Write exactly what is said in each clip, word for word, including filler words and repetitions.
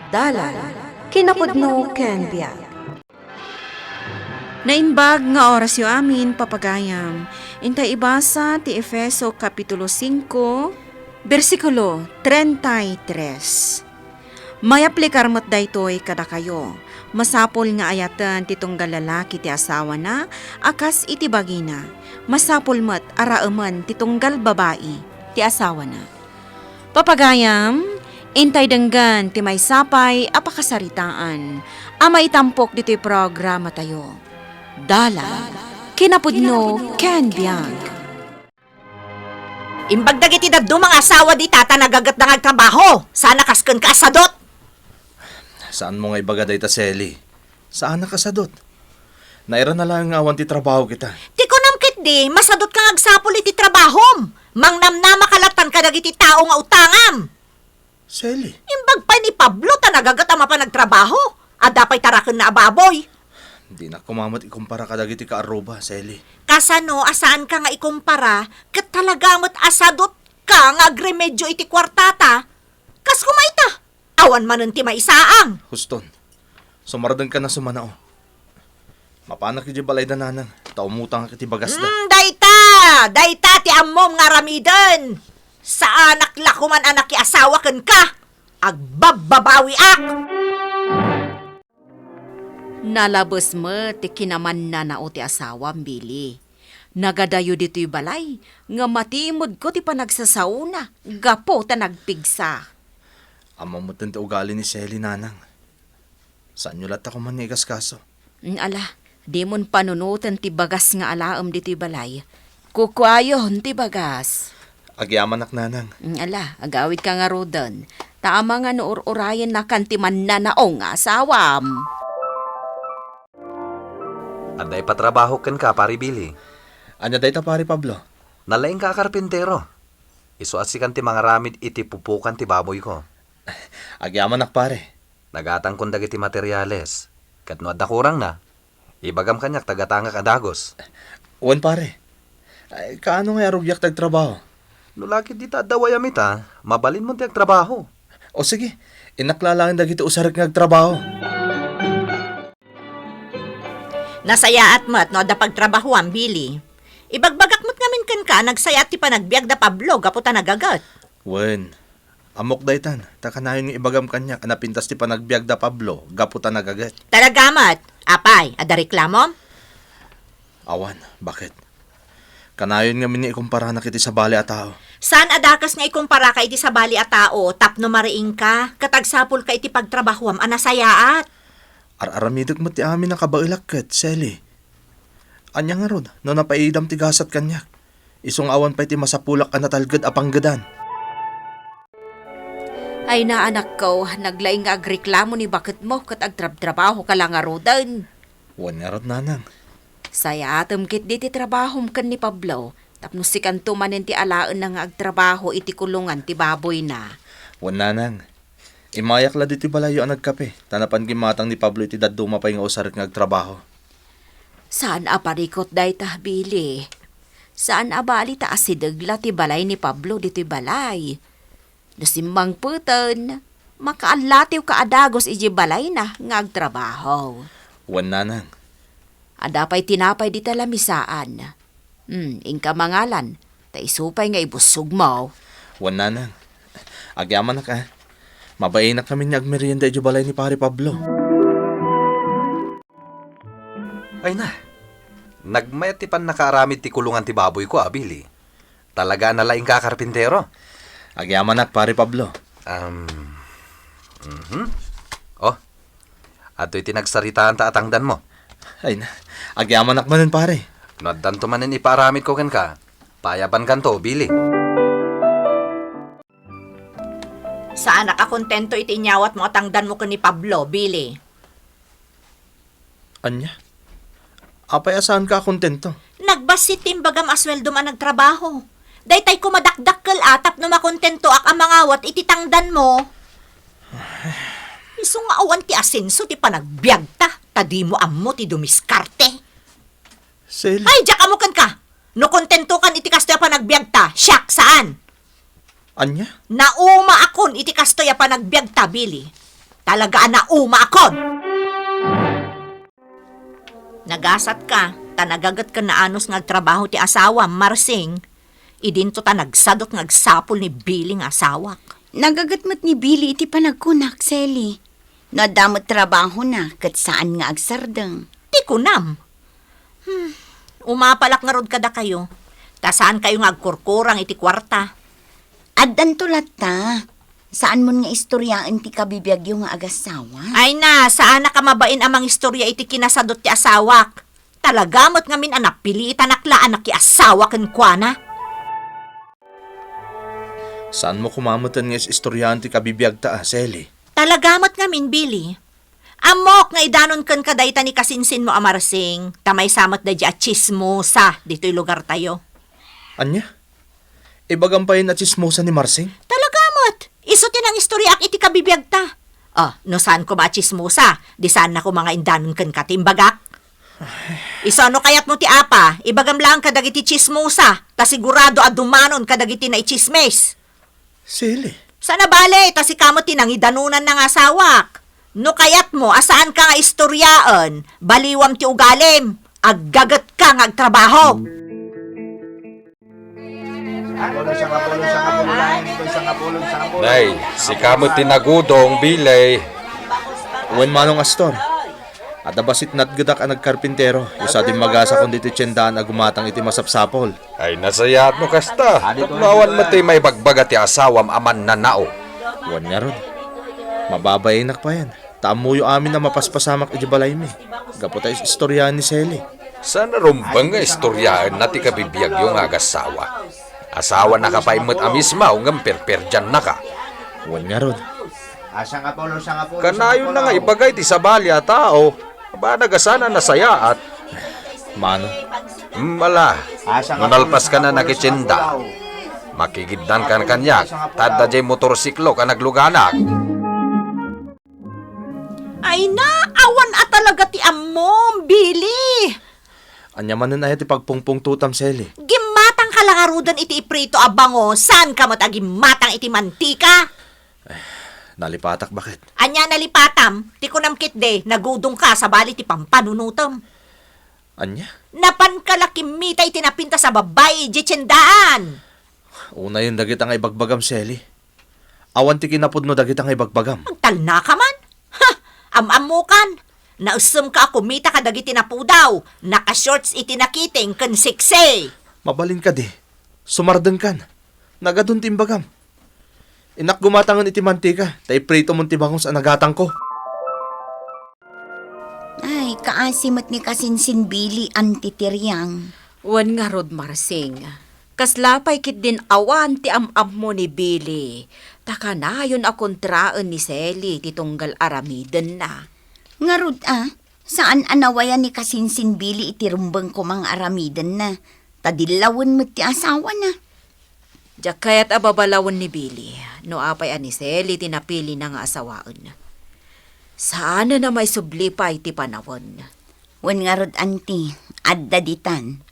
Dalan, kinapudno ken biag. Naimbag nga orasyo amin, papagayam. Intay ibasa ti Efeso Kapitulo singko, bersikulo treinta y tres. Mayaplikar met daytoy kadakayo. Masapul nga ayaten ti tunggal lalaki ti asawana a kas iti bagina. Masapul met a raemen ti tunggal babai ti asawana. Papagayam, intay denggen ti maysa pay a pakasaritaan a maitampok ditoy programatayo. Dalan, kinapudno, ken biag. Imbag dagiti dadduma nga asawa dita ta nagagetda nga agtrabaho. Saan a kas kenka a sadut? Saanmo nga ibaga dayta, Sally? Saanak a sadut. Nairana laeng nga awan ti trabaho kita. Ti kunam ketdi, masadutka nga agsapul iti trabahom. Mangnamnamaka latta kadagiti tao nga utangam. Sally. Imbag pay ni Pablo ta nagaget a mapan agtrabaho. Adda pay tarakenna a baboy. Dinak koma met ikumpara kadagiti kaarruba, Sally. Kasano a saanka nga ikumpara ket talaga met a sadutka nga agremedio iti kuartata? Kas koma ita, awan manen ti maisaang. Huston. Sumardengka na sumanao. Mapanak idiay balayda, nanang, ta umutangak iti bagasta. Mm, dayta! Dayta ti ammom nga aramiden! Saanak la koman a nakiasawa kenka! Agbabbabawiak! Nalabes met ti kinamannanao ti asawam, Billy. Nagadayo ditoy balay nga matimedko ti panagsasaona gapu ta nagpigsa. Ammom metten ti ugali ni Sally, nanang. Saanyo latta koman nga ikaskaso. Mm, ala, dimon panunoten ti bagas nga alaem ditoy balay. Kukuayon ti bagas. Agyamanak, nanang. Mm, ala, agawidka ngaruden. Ta amangan no ur-urayennakan ti mannanao nga asawam. Adda ipatrabaho kenka, Pari Billy. Ania dayta, Pari Pablo? Nalaingka a karpintero. Isu a sikan ti mangaramid iti pupukan ti baboyko. Agyamanak, pare. Nagatankon dagiti materiales, ket no adda kurangna, ibagam kaniak ta gatangak a dagus. Wen, pare. Ay, kaano nga arugiak ti agtrabaho? No la ketdi ta adda wayam ita, mabalinmon ti agtrabaho. O sige, innak laengen dagiti usarek nga agtrabaho. Nasayaat met no adda pagtrabahoam, Billy. Ibagbagak met ngamin kenka a nagsayaat ti panagbiag da Pablo gapu ta nagaget. Wen, ammok daytan, ta kanayon nga ibagam kaniak a napintas ti panagbiag da Pablo gapu ta nagaget. Talaga met? Apay, adda reklamom? Awan, bakit? Kanayon ngamin nga ikumparanak iti sabali a tao. Saan a dakes nga ikumparaka iti sabali a tao tapno mariingka ket agsapulka iti pagtrabahoam a nasayaat? Ar-aramidek met ti amin a kabaelak ket, Sally. Ania ngarud no napaidam ti gasat kaniak? Isu nga awan pay ti masapulak a natalged a panggedan. Ay na, anakko, naglaing nga agreklamo ni baketmo ket agtrabtrabahoka la ngaruden. Wen ngarud, nanang. Sayaatem ketdi ti trabahom ken ni Pablo, tapno sikanto manen ti alaenna nga agtrabaho iti kulongan ti baboyna. Wen, nanang. Immayak la ditoy balayyo a nagkape, ta napan gimmatang ni Pablo iti dadduma pay nga usarek nga agtrabaho. Saan a parikut dayta, Billy. Saan a bali ta asideg la ti balay ni Pablo ditoy balay. No simmangpeten, makaallatewka a dagus idiay balayna nga agtrabaho. Wen, nanang. Adda pay tinapay dita lamisaan. Hmm, inka mangalan, ta isu pay nga ibussogmo. Wen, nanang. Agyamanak, a. Mabainakkamin nga agmerienda idiay balay ni Pare Pablo. Ay na, nagmayat ti pannakaaramid ti kulongan ti baboyko a, Billy. Talaga a nalaingka a karpintero. Agyamanak, Pare Pablo. Um, mhm. Oh, adtoy ti nagsaritaanta a tangdanmo. Ay na, agyamanak manen, pare. No addanto manen ipaaramidko kenka, payabankanto, Billy. Saanak a kontento iti inyawatmo a tangdanmo ken ni Pablo, Billy. Ania? Apay a saanka a kontento? Nagbassit ti imbagam a sueldom a nagtrabaho. Daytay koma dakdakkel a tapno makontentoak a mangawat iti tangdanmo. Isu nga awan ti asenso ti panagbiagta, ta dimo ammo ti dumiskarte. Sel- Ay, diak ammo kenka! No kontentokan iti kastoy a panagbiagta, siak saan. Ania? Naumaakon iti kastoy a panagbiagta, Billy. Talaga a naumaakon! Nagasatka, ta nagaget ken naanus nga agtrabaho ti asawam, Marsing. Idinto ta nagsadot nga agsapul ni Billy nga asawak. Nagaget met ni Billy iti panagkunak, Sally. No adda met trabahona, ket saan nga agsardeng. Ti kunam? Hmm, umapalak ngarud kadakayo, ta saankayo nga agkurkurang iti kuarta. Addanto latta. Saanmon nga istoriaen ti kabibiagyo nga agassawa? Ay na, saanak a mabain a mangistoria iti kinasadot ti asawak. Talaga met ngamin a napiliitanak la a nakiasawa kenkuana. Saanmo koma metten nga is-istoriaen ti kabibiagta, a, Sally? Talaga met ngamin, Billy. Ammok nga idanon kenka dayta ni kasinsinmo a Marsing, ta maysa met daydiay a tsismosa ditoy lugartayo. Ania? Ibagam payen a tsismosa ni Marsing? Talaga met! Isu ti nangistoriaak iti kabibiagta. Ah, no saan koma a tsismosa, di saanna koma nga indanon kenka ti imbagak? Isu, no kayatmo ti apa, ibagam laeng kadagiti tsismosa, ta sigurado a dumanon kadagiti naitsismis. Sally. Saan a bale, ta sika met ti nangidanonanna nga asawak. No kayatmo a saanka nga istoriaen, baliwam ti ugalim. Aggagetka nga agtrabaho. Nay, sika met ti nagudong, Billy. Wen, Manong Astor. Adda bassit natgedak a nagkarpintero, isu a dimmagasakon ditoy tiendaan a gumatang iti masapsapul. Ay, nasayaat no kasta. Tapno awan met ti maibagbaga ti asawam a mannanao. Wen ngarud, mababainnak payen, ta ammoyo amin a mapaspasamak idiay balaymi, gapu ta is-istoriaen ni Sally. Saan a rumbeng nga istoriaenna ti kabibiagyo nga agassawa? Asawanaka pay met a mismaw ngem perperdiannaka. Wen ngarud. Kanayonna nga ibaga iti sabali a tao, banag a saan a nasayaat. Mano? Hmm, ala, no nalpaska na nakitienda, makigiddankan kaniak, ta adda diay motorsiklo a nagluganak. Ay na, awan a talaga ti ammom, Billy! Ania manen aya ti pagpungpungtotam, Sally? Gimmatangka la ngaruden iti iprito a bango, saanka met a gimmatang iti mantika? Eh, nalipatak, baket. Ania nalipatam? Ti kunam ketdi, nagudongka sabali ti pampanunotem. Ania? Napanka la kimmita iti napintas a babbai idiay tiendaan. Unayen dagita nga ibagbagam, Sally. Awan ti kinapudno dagita nga ibagbagam. Agtalnaka man? Ha! Am-ammokan! Naessemka a kumita kadagiti napudaw, naka-shorts iti nakiting ken sexy. Mabalin kadi, sumardengkan. Nagadun ti imbagam. Innak gumatangen iti mantika, ta ipritomon ti bangus a nagatangko. Ay, kaasi met ni kasinsin Billy, Auntie Tiriang. Wen ngarud, Marsing, kasla pay ketdin awan ti am-ammo ni Billy, ta kanayon a kontraen ni Sally ti tunggal aramidenna. Ngarud a, saan a nawayan ni kasinsin Billy iti rumbeng koma nga aramidenna, ta dillawen met ti asawana. Diak kayat a babalawen ni Billy no apay a ni Sally ti napilina nga asawaen. Saanen a maisubli pay ti panawen. Wen ngarud, Auntie, adda ditan.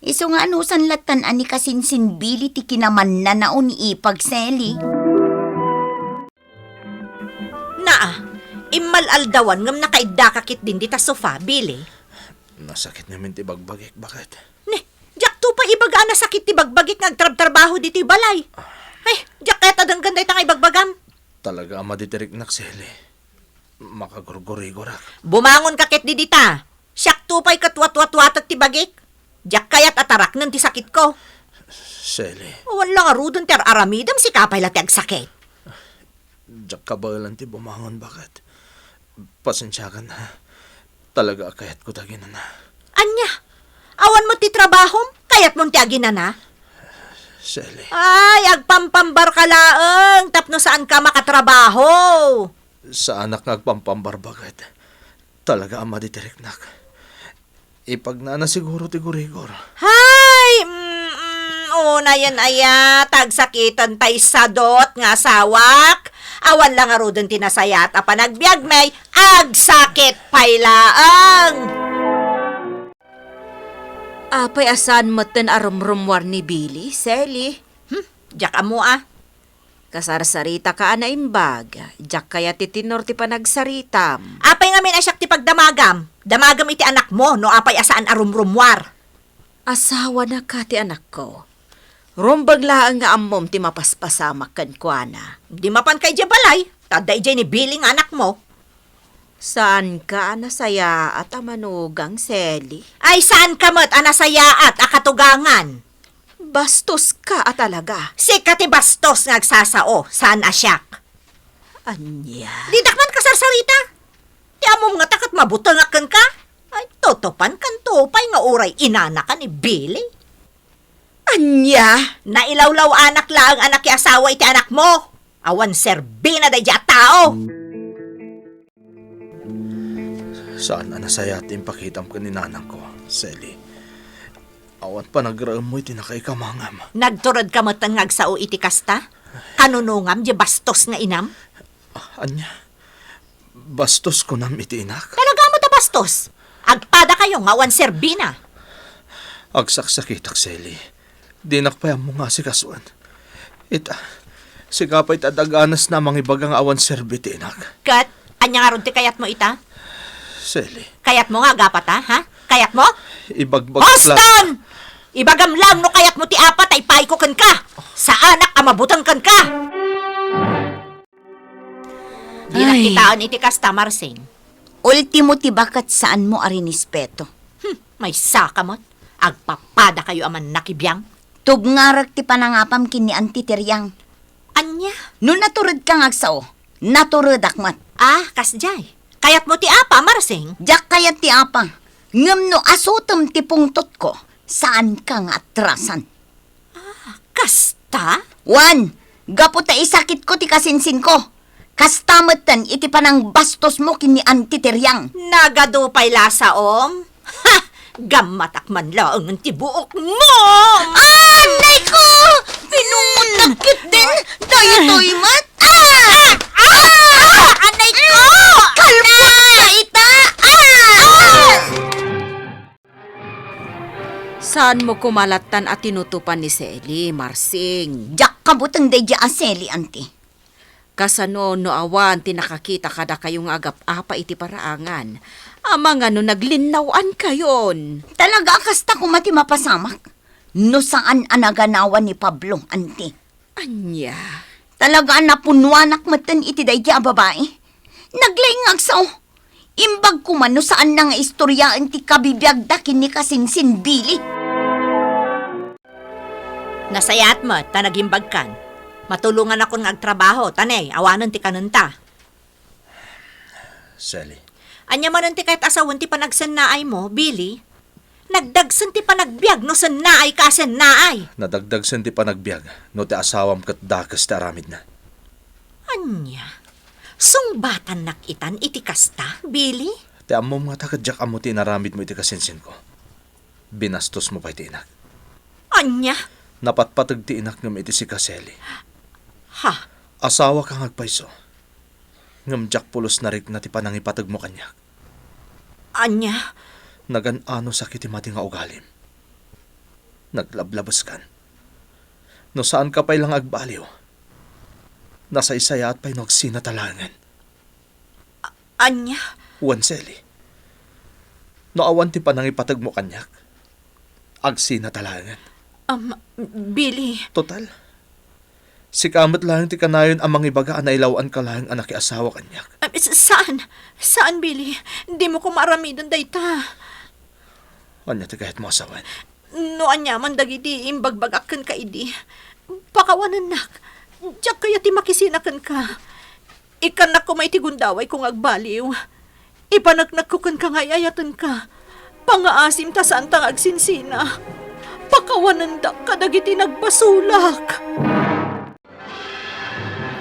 Isu nga anusan lattan a ni kasinsin Billy ti kinamannanao ni ipag Sally. Naa, immal-aldawan ngem nakaiddaka ketdin dita sofa, Billy. Nasakit ngamin ti bagbagik, baket. Ne, diakto pay ibaga a nasakit ti bagbagik nga agtrabtrabaho ditoy balay. Ay, diak kayat a denggen dayta nga ibagbagam. Talaga a maditiriknak, Sally. Makagurgurigorak. Bumangonka ketdi dita. Siakto pay ket watwatwatek ti bagik. Diak kayat a taraknen ti sakitko. Sally. Awan la ngaruden ti ar-aramidem, sika pay la ti agsakit. Diak kabaelan ti bumangon, baket. Pasensiakan, ha? Talaga a kayatko ti aginana. Ania? Awan met ti trabahom? Kayatmon ti aginana? Sally. Ay, agpampambarka laeng tapno saanka makatrabaho. Saanak nga agpampambar, baket. Talaga a maditiriknak. Ipagnana siguro ti gurigor. Hay! Mm, mm, unayen aya, ta agsakiten pay sadot nga asawak. Awan la ngaruden ti nasayaat a panagbiagmi, agsakit pay laeng. Apay a saan metten a rumrummuar ni Billy, Sally? Hmm, diak ammo a. Kasarsaritaka a naimbag, diak kayat ti tenor ti panagsaritam. Apay ngamin a siak ti pagdamagam? Damagam iti anakmo no apay a saan a rumrummuar. Asawanaka ti anakko. Rumbeng laeng nga ammom ti mapaspasamak kenkuana. Di mapanka idiay balay, ta adda idiay ni Billy nga anakmo. Saanka a nasayaat a manugang, Sally? Ay, saanka met a nasayaat a katugangan? Bastoska a talaga. Sika ti bastos nga agsasao, saan a siak. Ania? Didak man kasarsarita. Ti ammom ngata ket mabutengak kenka. Ay, tutupankanto pay nga uray inanaka ni Billy. Ania? Nailawlaw-anak laeng a nakiasawa iti anakmo. Awan serbina daydiay a tao. Saan a nasayaat ti impakitam ken ni nanangko, Sally. Awan panagraemmo iti nakaikamangam. Nagturedka metten nga agsao iti kasta? Kanunongam diay bastos nga inam? Ah, ania? Bastos kunam iti inak? Talaga met a bastos. Agpadakayo nga awan serbina. Agsaksakitak, Sally. Dinak pay ammo nga asikasoen. Ita, sika pay ti adda ganasna a mangibaga nga awan serbi ti inak. Ket, ania ngarud ti kayatmo ita? Sally. Kayatmo nga agapata, ha? Kayatmo? Ibagbagak la- Huston! Ibagam laeng no kayatmo ti apa ta ipaayko kenka. Saanak a mabuteng kenka. Dinak Ay. Kitaen iti kasta, Marsing. Ultimo ti baket saanmo a rinispeto. Hmm, maysaka met. Agpapadakayo a mannakibiang. Tubngarek ti panangapam ken ni Auntie Teriang. Ania? No naturedka nga agsao, naturedak met. Ah, kasdiay. Kayatmo ti apa, Marsing? Diak kayat ti apa. Ngem no asutem ti pungtotko, saanka nga atrasan. Ah, kasta? Wen, gapu ta isakitko ti kasinsinko. Kasta metten iti panangbastosmo ken ni Auntie Teriang. Nagadu pay la saom? Ha! Gammatak man laengen ti buokmo! Ah, anay ko! Pinungotak ketdin! Daytoy met! Ah! Ah! Ah! Anay ko! Kalpot na ita! Ah! Saanmo koma lattan a tinutopan ni Sally, Marsing? Diak kabuteng daydiay a Sally, Auntie. Kasano no awan ti nakakita kadakayo nga agap-apa iti paraangan? Amangan no naglinnawankayon. Talaga a kasta koma ti mapasamak? No saan a naganawan ni Pablo, Auntie. Ania? Talaga a napunnoanak metten iti daydiay a babai. Naglaing nga agsao. Imbag koma no saanna nga istoriaen ti kabibiagda ken ni kasinsin Billy. Nasayaat met ta nagimbagkan. Matulongannakon nga agtrabaho, ta ne, awanen ti kanenta. Sally. Ania manen ti kayat a sawen ti panagsennaaymo, Billy? Nagdagsen ti panagbiag no sennaayka a sennaay. Nadagdagsen ti panagbiag no ti asawam ket dakes ti aramidna. Ania? Sungbatannak itan iti kasta, Billy? Ti ammom ngata ket diak ammo ti inaramidmo iti kasinsinko. Binastosmo pay ti inak. Ania? Napatpateg ti inak ngem iti sika, Sally. Ha? Asawaka nga agpayso. Ngem diak pulos narikna ti panangipategmo kaniak. Ania? Nagan-anosak iti madi nga ugalim. Naglablabeskan. No saanka pay la nga agbaliw, nasaysayaat pay no agsinata laengen. Ania? Wen, Sally. No awan ti panangipategmo kaniak, agsinata laengen. Um, Billy. Total, sika met laeng ti kanayon a mangibaga a nailaw-anka laeng a nakiasawa kaniak. Um, s-, saan? Saan, Billy? Dimo koma aramiden dayta. Ania ti kayatmo a sawen? No aniaman dagiti imbagbagak kenka idi, pakawanennak. Diak kayat ti makisina kenka. Ikkannak koma iti gundawayko nga agbaliw. Ipaneknekko kenka nga ay-ayatenka. Pangaasim ta saanta nga agsinsina. Pakawanendak kadagiti nagbasolak.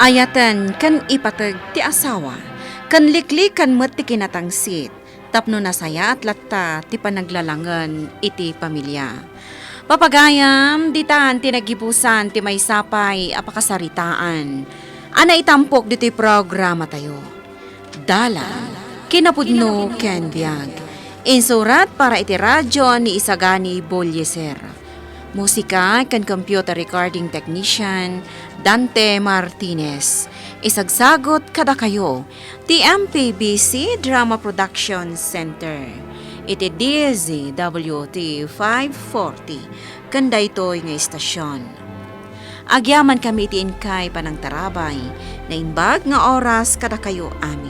Ayaten ken ipateg ti asawa, ken liklikan met ti kinatangsit, tapno nasayaat latta ti panaglalangen iti pamilia. Papagayam, ditan ti naggibusan ti maysa pay a pakasaritaan a naitampok ditoy programatayo. Dalan, kinapudno ken biag. Insurat para iti radyo ni Isagani Bolieser. Musika ken computer recording technician, Dante Martinez. Isagsagot kadakayo ti M P B C Drama Production Center iti D Z W T five forty ken daytoy nga istasyon. Agyamankami iti inkay panangtarabay, naimbag nga oras kadakayo amin.